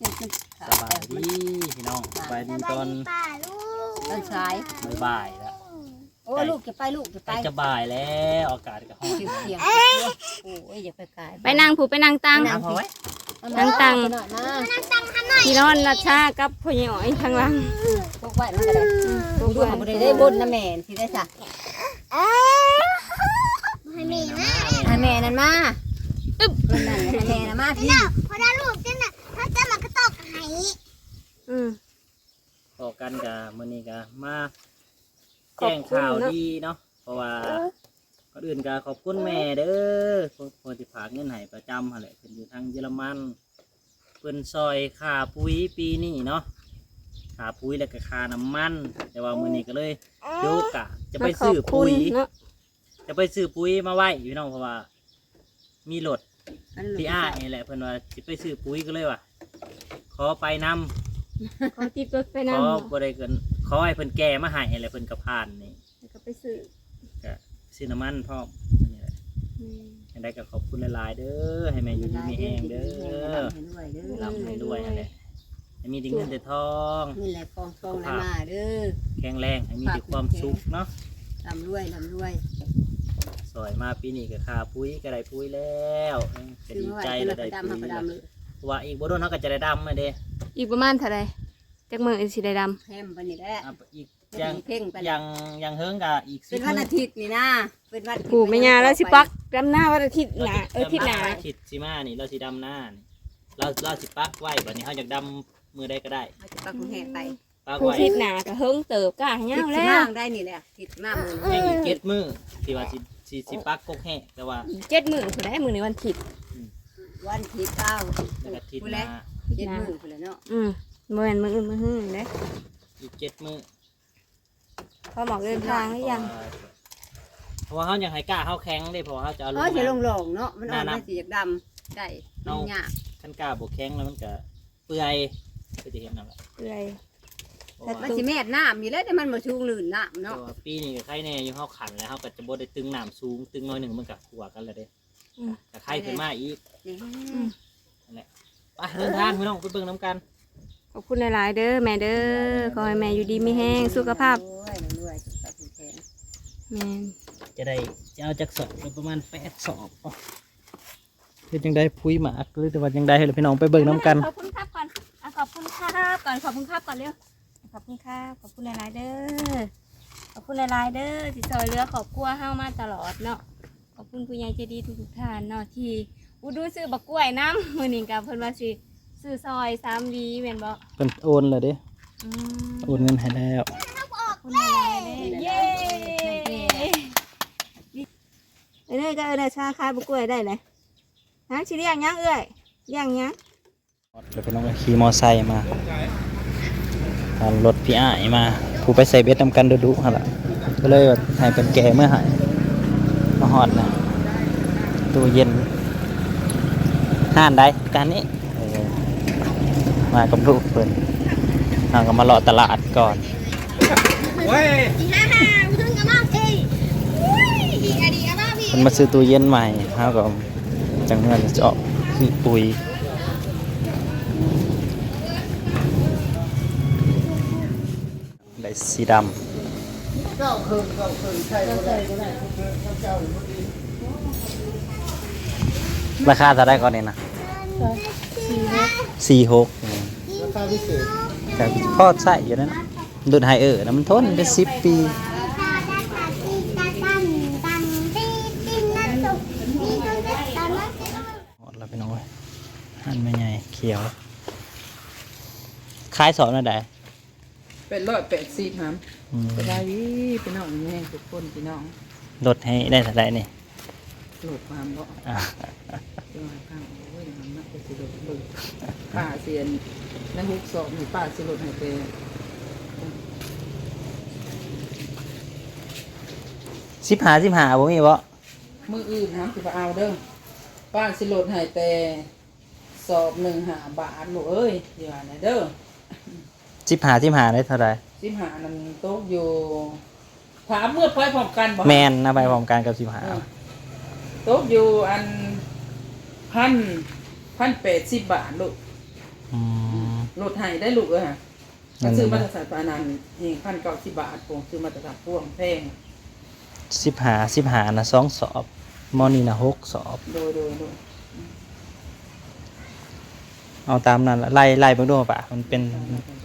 ສະບາຍດີພີ່ນ້ອງ ສະບາຍດີຕອນ ຕອນສາຍ ບ່າຍໆແລ້ວ. ໂອ້ ລູກຈະໄປ ລູກຈະໄປ ໃກ້ຈະບ່າຍແລ້ວ ອາກາດກໍຮ້ອນ ສຽງໆ ໂອ້ຍ ຢ່າໄປກາຍ ໄປນັ່ງຜູ້ ໄປນັ່ງຕັງ ນັ່ງຕັງ ນັ່ງຕັງ ພີ່ນ້ອງ ນັດຊາກັບພໍ່ໃຫຍ່ອ້ອຍທາງຫຼັງ ປົກໄວ້ມັນກໍໄດ້ ປົກໄວ້ ບໍ່ໄດ້ ໄດ້ບົນນຳແມ່ຊິໄດ້ຊະ ໃຫ້ແມ່ມາ ໃຫ້ແມ່ນັ້ນມາ ອຶບ ໃຫ້ແມ່ນັ້ນມາ ພີ່ນ້ອງ ພໍໄດ້ລູກຈັ່ງນະ ເຂົາຈະມາກະຕົກໃຫ້ ອືມ ພໍ້ກັນກະມື້ນີ້ກະມາແຈ້ງຂ່າວດີເນາະ ເພາະວ່າ ເອີ ກ່ອນອື່ນກະຂອບຄຸນແມ່ເດີ ເພິ່ນ ເພິ່ນທີ່ຝາກເງິນໃຫ້ປະຈຳຫັ້ນແຫຼະ ເພິ່ນຢູ່ທາງເຢຍລະມັນ ເພິ່ນຊ່ອຍຄ່າປຸ໋ຍປີນີ້ເນາະ ຄ່າປຸ໋ຍແລ້ວກະຄ່ານ້ຳມັນ ແຕ່ວ່າມື້ນີ້ກະເລີຍ ເອີ ໂຍກະຈະໄປຊື້ປຸ໋ຍ ມາຂອບຄຸນເນາະ ຈະໄປຊື້ປຸ໋ຍມາໄວ້ພີ່ນ້ອງ ເພາະວ່າມີລົດ ອັນລົດ ທີ່ອ້າຍນີ້ແຫຼະ ເພິ່ນວ່າຊິໄປຊື້ປຸ໋ຍ ກໍເລີຍວ່າ ຂໍໄປນຳ ຂໍຕິດລົດໄປນຳ ຂໍບໍ່ໄດ້ເກີນ ຂໍໃຫ້ເພິ່ນແກ່ມາໃຫ້ແຫຼະ ເພິ່ນກໍຜ່ານນີ້ ແລ້ວກໍໄປຊື້ ກໍຊື້ນ້ຳມັນພ້ອມນີ້ແຫຼະ ແມ່ນ ຈັ່ງໃດກໍຂອບຄຸນຫຼາຍໆເດີ ໃຫ້ແມ່ຢູ່ດີມີແຮງເດີ ໃຫ້ລ່ຳໃຫ້ລວຍເດີ ໃຫ້ລ່ຳໃຫ້ລວຍຫັ້ນແຫຼະ ໃຫ້ມີແຕ່ເງິນແຕ່ທອງ ເງິນໄຫຼຄອງທອງໄຫຼມາເດີ ສຸຂະພາບແຂງແຮງ ໃຫ້ມີແຕ່ຄວາມສຸກເນາະ ລ່ຳລວຍ ລ່ຳລວຍ ຊ່ອຍມາປີນີ້ກໍຄ່າປຸ໋ຍກໍໄດ້ປຸ໋ຍແລ້ວ ເອີ ກໍດີໃຈແລ້ວໄດ້ປຸ໋ຍແລ້ວ ເພາະວ່າອີກບໍ່ດົນເຮົາກໍຈະໄດ້ດຳແລ້ວເດ້ ອີກປະມານເທົ່າໃດ ຈັກມື້ຊິໄດ້ດຳ ແຮມປານນີ້ແຫຼະ ອ່າ ອີກ ຢ່າງ ເພງໄປ ຢ່າງ ຢ່າງເຫິງກໍອີກ ເປັນວັນອາທິດນີ້ນະ ເປັນວັນອາທິດ ຜູ້ແມ່ຍ່າລາວຊິປັກດຳນາວັນອາທິດໜ້າ ເອີ ອາທິດໜ້າ ອາທິດຊິມານີ້ລາວຊິດຳນານີ້ ລາວ ລາວຊິປັກໄວ້ ບັດນີ້ເຮົາຢາກດຳມື້ໃດກໍໄດ້ ເຮົາຊິປັກແຮໄປ ປັກໄວ້ ອາທິດໜ້າກໍເຫິງເຕີບ ກ້າຍາວແລ້ວ ອາທິດຊິມາໄດ້ນີ້ແຫຼະ ອາທິດຊິມາມື້ນີ້ ຍັງອີກເຈັດມື້ທີ່ວ່າຊິ ຊິ ຊິປັກກົກແຮ ແຕ່ວ່າອີກເຈັດມື້ພຸ້ນແຫຼະ ມື້ນີ້ວັນອາທິດ ອືມ ວັນອາທິດ ອ້າວ ແລ້ວກໍອາທິດໜ້າ ເຈັດມື້ພຸ້ນແຫຼະເນາະ ອືມ ບໍ່ແມ່ນມື້ອື່ນມື້ຮືເດ້ ອີກເຈັດມື້ ພໍໝອກເດີນທາງຫຼືຍັງ ເພາະວ່າ ເພາະວ່າເຮົາຢາກໃຫ້ກ້າເຮົາແຂງເດ້ ເພາະວ່າເຮົາຈະເອົາລົງ ເອີ ຊິລົງລ່ອງເນາະ ມັນອ່ອນ ໜ້ານ້ຳ ມັນຊິຢາກດຳໄດ້ ເຮົາ ມັນຍາກ ຄັນກ້າບໍ່ແຂງແລ້ວມັນກະເປື່ອຍ ຄືຈະເຫັນນັ້ນແຫຼະ ເປື່ອຍ ເພາະວ່າ ມັນຊິແມດນ້ຳນີ້ແຫຼະ ແຕ່ມັນບໍ່ສູງລື່ນນ້ຳເນາະ ແຕ່ວ່າປີນີ້ກະໄຄແນ່ຢູ່ ເຮົາຂັນແລ້ວ ເຮົາກະຈະບໍ່ໄດ້ຕຶງນ້ຳສູງ ຕຶງໜ້ອຍໜຶ່ງມັນກະຂົວກັນແລ້ວເດ້ ອືມ ກະໄຄຂຶ້ນມາອີກ ອືມ ນັ້ນແຫຼະ ໄປເດີນທາງພີ່ນ້ອງ ໄປເບິ່ງນຳກັນ ຂອບຄຸນຫຼາຍໆເດີແມ່ເດີ ຂໍໃຫ້ແມ່ຢູ່ດີມີແຮງ ສຸຂະພາບ ໂອ້ຍ ລວຍໆ ສຸຂະພາບແຂງແຮງ ແມ່ນ ຈະໄດ້ ຈະເອົາຈັກສອບ ກໍປະມານແປດສອບ ເຮັດຈັ່ງໃດ ປຸ໋ຍໝາກ ຫຼືວ່າຈັ່ງໃດ ໃຫ້ພີ່ນ້ອງໄປເບິ່ງນຳກັນ ຂອບຄຸນຄັບກ່ອນ ອ່ະ ຂອບຄຸນຄັບກ່ອນ ຂອບຄຸນຄັບກ່ອນເລັວ ຂອບຄຸນຄັບ ຂອບຄຸນຫຼາຍໆເດີ ຂອບຄຸນຫຼາຍໆເດີ ທີ່ຊ່ວຍເຫຼືອຄອບຄົວເຮົາມາຕະຫຼອດເນາະ ຂອບຄຸນຜູ້ໃຫຍ່ໃຈດີທຸກໆທ່ານເນາະ ທີ່ອຸດໜູນຊື້ບັກກ້ວຍນຳ ມື້ນີ້ກໍເພິ່ນວ່າຊິຊື້ຊ່ອຍສາມຫວີແມ່ນບໍ່? ເພິ່ນໂອນແລ້ວເດ້ ອືມ ໂອນເງິນໃຫ້ແລ້ວ ຂອບຄຸນຫຼາຍໆເດ້ ເຢ້ ເອີ ເອີ ເອີ ຊາຂາຍບັກກ້ວຍໄດ້ແຫຼະ ຫາຊິລ້ຽງຫຍັງເອື້ອຍ ລ້ຽງຫຍັງ? ຮອດແລ້ວພີ່ນ້ອງ ຂີ່ມໍໄຊມາ ເອົາລົດພີ່ອ້າຍມາ ຜູ້ໄປໃສ່ເບັດນຳກັນດຸໆຫັ້ນລະ ກໍເລີຍວ່າໃຫ້ເພິ່ນແກ່ເມືອໃຫ້ ມາຮອດນະ ຕູ້ເຢັນ ຮ້ານໃດ? ຮ້ານນີ້ ເອີ ມາກັບລູກເພິ່ນ ເຮົາກໍມາເລາະຕະຫຼາດກ່ອນ ເພິ່ນມາຊື້ຕູ້ເຢັນໃໝ່ ເຮົາກໍ ຈັ່ງເມື່ອຈອກຄືປຸຍ ໄດ້ສີດຳ ລາຄາເທົ່າໃດກ່ອນນີ້ນະ? ສີ່ຫົກ ລາຄາພິເສດ ກໍພໍໃຊ້ຢູ່ນັ້ນ ລຸ້ນໄຮເອີນະ ມັນທົນເປັນສິບປີ. ຮອດແລ້ວພີ່ນ້ອງເອີຍ ຮ້ານແມ່ໃຫຍ່ຂຽວ ຂາຍສອບແນວໃດ? ແປດຮ້ອຍແປດສິບຫຳ ອືມ ສະບາຍດີພີ່ນ້ອງ ມີແຮງທຸກຄົນພີ່ນ້ອງ ລົດໃຫ້ໄດ້ເທົ່າໃດນີ້? ລົດມາບໍ່? ອ່າ ໂອ້ຍ ມັນໜັກ ຊິລົດເບິ່ງ ປ້າຊິອັນ ໃນຫົກສອບນີ້ ປ້າຊິລົດໃຫ້ແຕ່ ສິບຫ້າ ສິບຫ້າ ບໍ່ມີບໍ່? ມື້ອື່ນຫາຊິໄປເອົາເດີ ປ້າຊິລົດໃຫ້ແຕ່ສອບໜຶ່ງຫ້າບາດ ລູກເອີຍ ຊິວ່າແນວເດີ. ສິບຫ້າ ສິບຫ້າ ໄດ້ເທົ່າໃດ? ສິບຫ້າ ນັ້ນຕົກຢູ່ ຖ້າເອົາເມືອໄປພ້ອມກັນບໍ່? ແມ່ນ ນຳໄປພ້ອມກັນກັບສິບຫ້າ ເອີ ຕົກຢູ່ອັນ ພັນ ພັນແປດສິບບາດ ລູກ ອືມ ລົດໃຫ້ໄດ້ລູກເອີຍ. ຊື້ມາແຕ່ສາຍປານນັ້ນເອງ ພັນເກົ້າສິບບາດ ໂອ້ ຊື້ມາແຕ່ສາຍພວງແພງ. ສິບຫ້າ ສິບຫ້ານະ ສອງສອບ, ໝໍນີ້ນະ ຫົກສອບ. ໂດຍ ໂດຍ ໂດຍ. ເອົາຕາມນັ້ນລະ ໄລ່ ໄລ່ເບິ່ງດູປະ ມັນເປັນ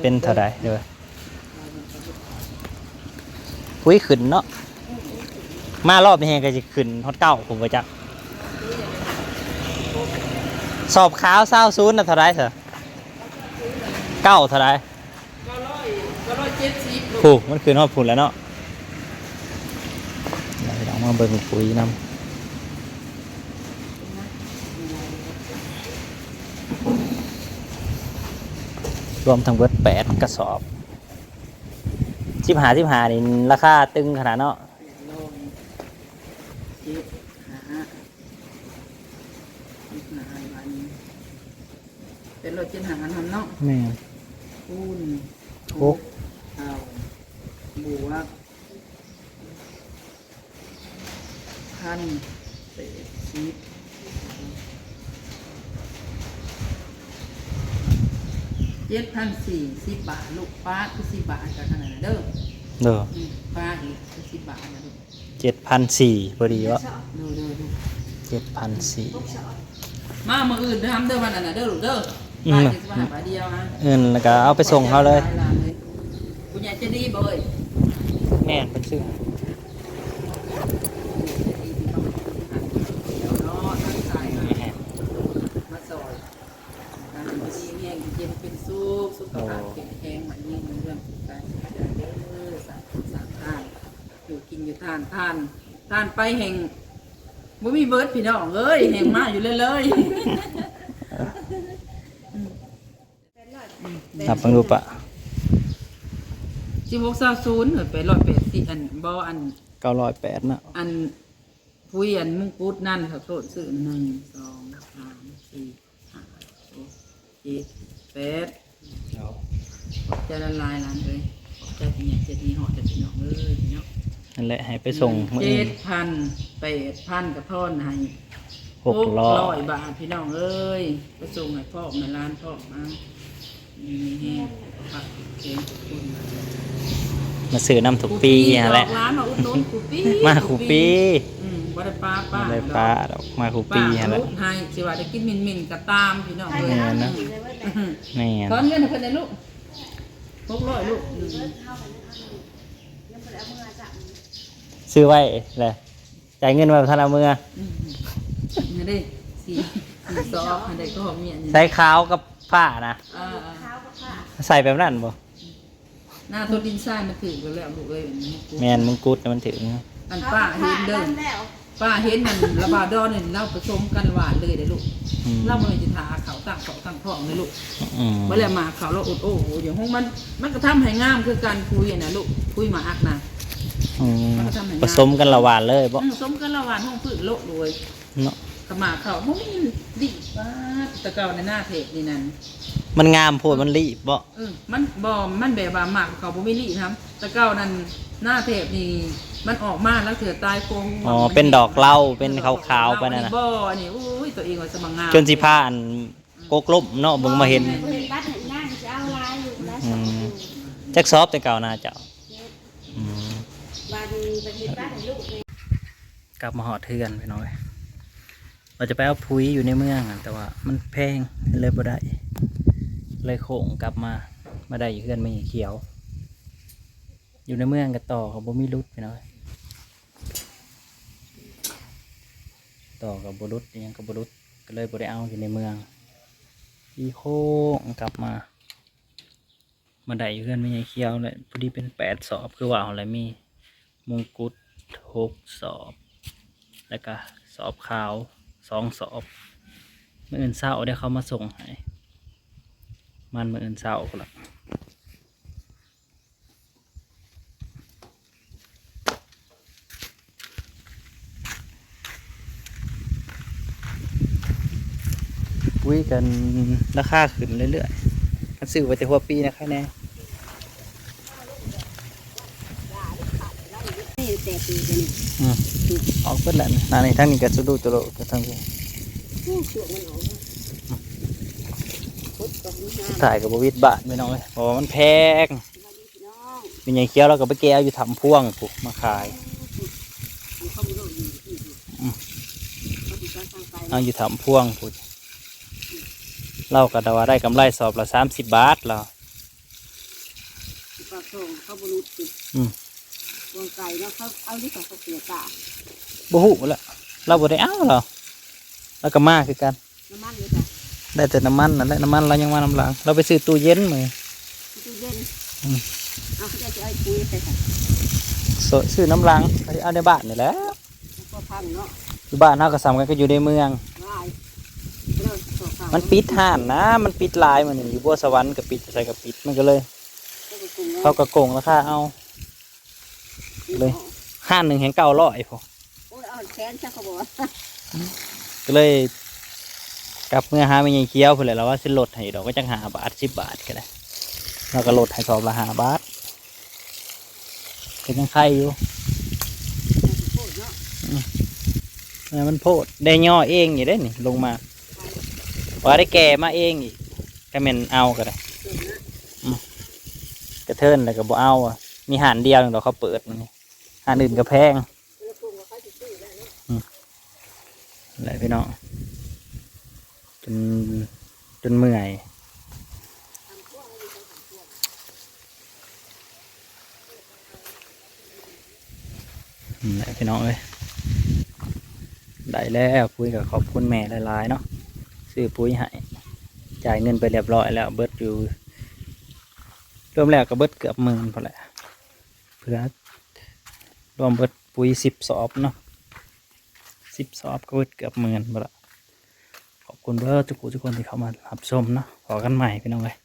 ເປັນເທົ່າໃດເດີ. ອຸ້ຍ ຂຶ້ນເນາະ, ມາລອບນີ້ແຮງກໍຊິຂຶ້ນຮອດເກົ້າພຸ້ນບໍ່ຈັກ. ສອບຂາວຊາວສູນນະເທົ່າໃດຊະ? ເກົ້າເທົ່າໃດ? ເກົ້າຮ້ອຍ ເກົ້າຮ້ອຍເຈັດສິບລູກ. ໂອ້ ມັນຂຶ້ນຮອດພຸ້ນແລ້ວເນາະ. ດຽວເຮົາມາເບິ່ງປຸ໋ຍນຳ. ລວມທັງເບິດແປດກະສອບ. ສິບຫ້າ ສິບຫ້ານີ້ລາຄາຕຶງຂະໜາດເນາະ. ແປດຮ້ອຍເຈັດສິບຫ້າ ສິບຫ້າບາດນີ້ ແປດຮ້ອຍເຈັດສິບຫ້າພັນເນາະ. ແມ່ນ. ຄູນຫົກ ຫົກເທົ່າ ບວກ ພັນແປດສິບ ເຈັດພັນສີ່ສິບບາດລູກ. ປາດຄືສິບບາດກັນຂະໜາດນັ້ນເດີ. ເດີ ອືມ ປາດອີກຄືສິບບາດນະລູກ. ເຈັດພັນສີ່ພໍດີເນາະ. ໂດຍ ໂດຍ ໂດຍ. ເຈັດພັນສີ່. ມາມື້ອື່ນເດີ ທຳເດີ ວັນນັ້ນນະເດີລູກເດີ. ອືມ ປາດເຈັດສິບບາດບາດດຽວ. ອືມ ແລ້ວກໍເອົາໄປສົ່ງເຮົາເລີຍ. ຜູ້ໃຫຍ່ໃຈດີບໍ່ເອີຍ? ແມ່ນ ເພິ່ນຊື້ໃຫ້. ມາຊ່ອຍ ການຢູ່ດີມີແຮງ ຢູ່ເຢັນເປັນສຸກ ສຸຂະພາບເຂັ້ມແຂງ ໝັ້ນຍືນ ເລື່ອງການເສດຖະກິດເດີ ສາທຸ ສາທຸ. ຢູ່ກິນຢູ່ທານ ທານ ທານໄປແຮ່ງບໍ່ມີເບິດ ພີ່ນ້ອງເອີຍ ແຮ່ງມາຢູ່ເລື້ອຍໆ. ນັບເບິ່ງດູປະ. ສິບຫົກ ຊາວສູນ ແປດຮ້ອຍແປດສິບ ອັນ ບໍ່ ອັນ ເກົ້າຮ້ອຍແປດເນາະ. ອັນ ປຸ໋ຍ ອັນ ມົງກຸດນັ້ນ ຂໍໂທດ ຊື້ ໜຶ່ງ ສອງ ສາມ ສີ່ ຫ້າ ຫົກ ເຈັດ ແປດ. ເອົາ ຂອບໃຈຫຼາຍໆ ຫຼານເອີຍ ຂອບໃຈຜູ້ໃຫຍ່ໃຈດີ ຮອດແຕ່ພີ່ນ້ອງເອີຍ ພີ່ນ້ອງ. ນັ້ນແຫຼະ ໃຫ້ໄປສົ່ງມື້ອື່ນ ເຈັດພັນ ແປດພັນ ກະທອນໃຫ້ ຫົກຮ້ອຍ ຫົກຮ້ອຍບາດ ພີ່ນ້ອງເອີຍ ໄປສົ່ງໃຫ້ພ້ອມ ໃຫ້ຫຼານພ້ອມ. ເອົາ ມີແຮງ ສຸຂະພາບແຂງທຸກຄົນ ມາຊື້ນຳທຸກປີຫັ້ນແຫຼະ ຫຼານມາອຸດໜູນທຸກປີ ມາຄູ່ປີ. ອືມ ບໍ່ໄດ້ປະ ບໍ່ໄດ້ປະດອກ ມາຄູ່ປີຫັ້ນແຫຼະ. ໃຫ້ ຊິວ່າໄດ້ກິນໝິ່ນໆ ກໍຕາມ ພີ່ນ້ອງເອີຍ. ແມ່ນນະ ອືມ ແມ່ນ. ທອນເງິນໃຫ້ເພິ່ນແດ່ລູກ ຫົກຮ້ອຍລູກ. ອືມ ຊື້ໄວ້ແຫຼະ ຈ່າຍເງິນໄວ້ບໍ່ທັນເອົາເມືອ. ອືມ ນີ້ເດ້ ສີ່ ສີ່ຊອກ ອັນໃດກໍຂອງເມຍນີ້ ໃສ່ຂາວກັບຟ້ານະ. ເອີ ຂາວກັບຟ້າ ໃສ່ແບບນັ້ນບໍ່? ໜ້າໂຕດິນຊາຍມັນຖືກແລ້ວລູກເອີຍ. ແມ່ນ ມົງກຸດນະມັນຖືກ. ອັນປ້າເຫັນເດີ ປ້າເຫັນອັນລາບຣາດໍນີ້ ລາວປະສົມກັນຫວ່ານເລີຍເດ້ລູກ. ອືມ ລາວບໍ່ແມ່ນຊິຖ້າເຂົ້າຕັ້ງທ້ອງຕັ້ງທ້ອງເດ້ລູກ. ອືມ ບໍ່ແລ້ວໝາກເຂົ້າລາວອົດໂອ້ຢູ່ຫ້ອງມັນ ມັນກໍທຳໃຫ້ງາມຄືກັນ ປຸ໋ຍນະລູກ ປຸ໋ຍໝາກນະ. ອືມ ມັນກໍທຳໃຫ້ງາມ ປະສົມກັນລະຫວ່ານເລີຍບໍ່? ອືມ ສົມກັນລະຫວ່ານຫ້ອງພືດໂລະໂດຍເນາະ. ກະໝາກເຂົ້າບໍ່ມີລີບ ປາດ ແຕ່ເກົ່າໃນໜ້າເທບນີ້ນັ້ນ ມັນງາມໂພດ ມັນລີບບໍ່? ເອີ ມັນບໍ່ ມັນແບບວ່າໝາກເຂົາບໍ່ມີລີບນຳ. ແຕ່ເກົ່ານັ້ນໜ້າເທບນີ້ມັນອອກມາລາງເທື່ອຕາຍໂກງ. ອໍ ເປັນດອກເຫຼົ້າ ເປັນຂາວໆ ໄປນັ້ນນະ. ບໍ່ ອັນນີ້ ໂອ້ຍ ຕົວເອງວ່າສະໝັກງາມ ຈົນຊິພາອັນ ອືມ ກົກລົ້ມເນາະ ເບິ່ງມາເຫັນ. ບໍ່ ເພິ່ນບັດໃຫ້ນາງຊິເອົາຫຼາຍຢູ່ນະ. ອືມ ສອງ ສອງ ຈັກສອບແຕ່ເກົ່ານະເຈົ້າ? ເຈັດ. ອືມ ບາດນີ້ໄປເຮັດບ້ານໃຫ້ລູກແດ່. ກັບມາຮອດເຮືອນພີ່ນ້ອງເອີຍ ວ່າຈະໄປເອົາປຸ໋ຍຢູ່ໃນເມືອງ ແຕ່ວ່າມັນແພງ ເລີຍບໍ່ໄດ້ ເລີຍໂຄ້ງກັບມາ ມາໄດ້ຢູ່ເຮືອນແມ່ໃຫຍ່ຂຽວ. ຢູ່ໃນເມືອງກໍຕໍ່ກໍບໍ່ມີຫຼຸດພີ່ນ້ອງເອີຍ ຕໍ່ກໍບໍ່ຫຼຸດ ອີ່ຫຍັງກໍບໍ່ຫຼຸດ ກໍເລີຍບໍ່ໄດ້ເອົາຢູ່ໃນເມືອງ. ຂີ່ໂຄ້ງກັບມາ ມາໄດ້ຢູ່ເຮືອນແມ່ໃຫຍ່ຂຽວແຫຼະ ພໍດີເປັນແປດສອບ ຄືວ່າຫັ້ນແຫຼະ ມີມົງກຸດຫົກສອບ ແລ້ວກະສອບຂາວສອງສອບ. ມື້ອື່ນເຊົ້າດຽວເຂົາມາສົ່ງໃຫ້ ມັນມື້ອື່ນເຊົ້າພຸ້ນລະ. ປຸ໋ຍກັນລາຄາຂຶ້ນເລື້ອຍໆ ຄັນຊື້ໄວ້ແຕ່ຫົວປີນະ ໃຄແນ່. ນີ້ແຕ່ປີນີ້ ອືມ ອອກເບິດແລ້ວນະ ນີ້ທາງນີ້ກໍສະດຸດໂຕໂລ ທາງນີ້ ໂອ້ ຊ່ວງມັນອອກ ອືມ ກົດໄປ ສຸດທ້າຍກໍບໍ່ວິດບ້ານພີ່ນ້ອງເອີຍ ເພາະວ່າມັນແພງ. ແມ່ໃຫຍ່ຂຽວລາວກໍໄປແກ່ເອົາຢູ່ຖ້ຳພວງພຸ້ນມາຂາຍ. ເອົາຢູ່ຖ້ຳພວງພຸ້ນ ລາວກໍໄດ້ວ່າໄດ້ກຳໄລສອບລະສາມສິບບາດລາວ. ປາກຊ່ອງເຂົາບໍ່ຫຼຸດຕິ. ອືມ ວງໄກເນາະ ເຂົາເອົາຢູ່ໃສ ເຂົາເສຍຕາ. ບໍ່ຮູ້ແຫຼະ ລາວບໍ່ໄດ້ເອົາລາວ ລາວກໍມາຄືກັນ. ນ້ຳມັນເດ້ ໄດ້ແຕ່ນ້ຳມັນນັ້ນແຫຼະ ນ້ຳມັນລາວຍັງມານຳຫຼັງ ລາວໄປຊື້ຕູ້ເຢັນມື້. ຕູ້ເຢັນ. ອືມ ເອົາ ເຂົາເຈົ້າຊິເອົາປຸ໋ຍໄປໃສ? ຊື້ ຊື້ນຳຫຼັງ ເອົາໃນບ້ານນີ້ແຫຼະ. ພໍພັງເນາະ ຢູ່ບ້ານເຮົາກໍສ່ຳກັນກັບຢູ່ໃນເມືອງ. ມັນປິດຮ້ານນະ ມັນປິດຫຼາຍມື້ນີ້ ຢູ່ບົວສະຫວັນກໍປິດ ຢູ່ໃສກໍປິດ ມັນກໍເລີຍ ເຂົາກໍໂກງລາຄາເອົາເລີຍ. ຮ້ານໜຶ່ງແຮ່ງເກົ້າຮ້ອຍພຸ້ນ. ໂອ້ຍ ເອົາແສນຊະ ເຂົາບອກ. ກໍເລີຍກັບເມືອຫາແມ່ໃຫຍ່ຂຽວພຸ້ນແຫຼະ ລາວວ່າຊິລົດໃຫ້ດອກ ວ່າຈັກຫ້າບາດ ສິບບາດກໍໄດ້ ລາວກໍລົດໃຫ້ສອບລະຫ້າບາດ ກໍຍັງໄຄຢູ່. ອືມ ແມ່ນມັນໂພດ ໄດ້ຍໍເອງຢູ່ເດ້ນີ້ ລົງມາ ວ່າໄດ້ແກ່ມາເອງອີກ ກໍແມ່ນເອົາກໍໄດ້. ອືມ ກະເທີນແລ້ວກໍບໍ່ເອົາ ມີຮ້ານດຽວນີ້ດອກເຂົາເປີດນີ້ ຮ້ານອື່ນກໍແພງ. ອືມ ແຫຼະພີ່ນ້ອງ ຈົນ ຈົນເມື່ອຍ. ນັ້ນແຫຼະພີ່ນ້ອງເອີຍ ໄດ້ແລ້ວປຸ໋ຍ ກໍຂອບຄຸນແມ່ຫຼາຍໆເນາະ ຊື້ປຸ໋ຍໃຫ້ ຈ່າຍເງິນໄປຮຽບຮ້ອຍແລ້ວ ເບິດຢູ່ ລວມແລ້ວກໍເບິດເກືອບໝື່ນພຸ້ນແຫຼະ ເພື່ອ ລວມເບິດປຸ໋ຍສິບສອບເນາະ ສິບສອບກໍເບິດເກືອບໝື່ນພຸ້ນລະ. ຂອບຄຸນເບິດທຸກຜູ້ທຸກຄົນທີ່ເຂົ້າມາຮັບຊົມເນາະ ພໍ້ກັນໃໝ່ພີ່ນ້ອງເອີຍ.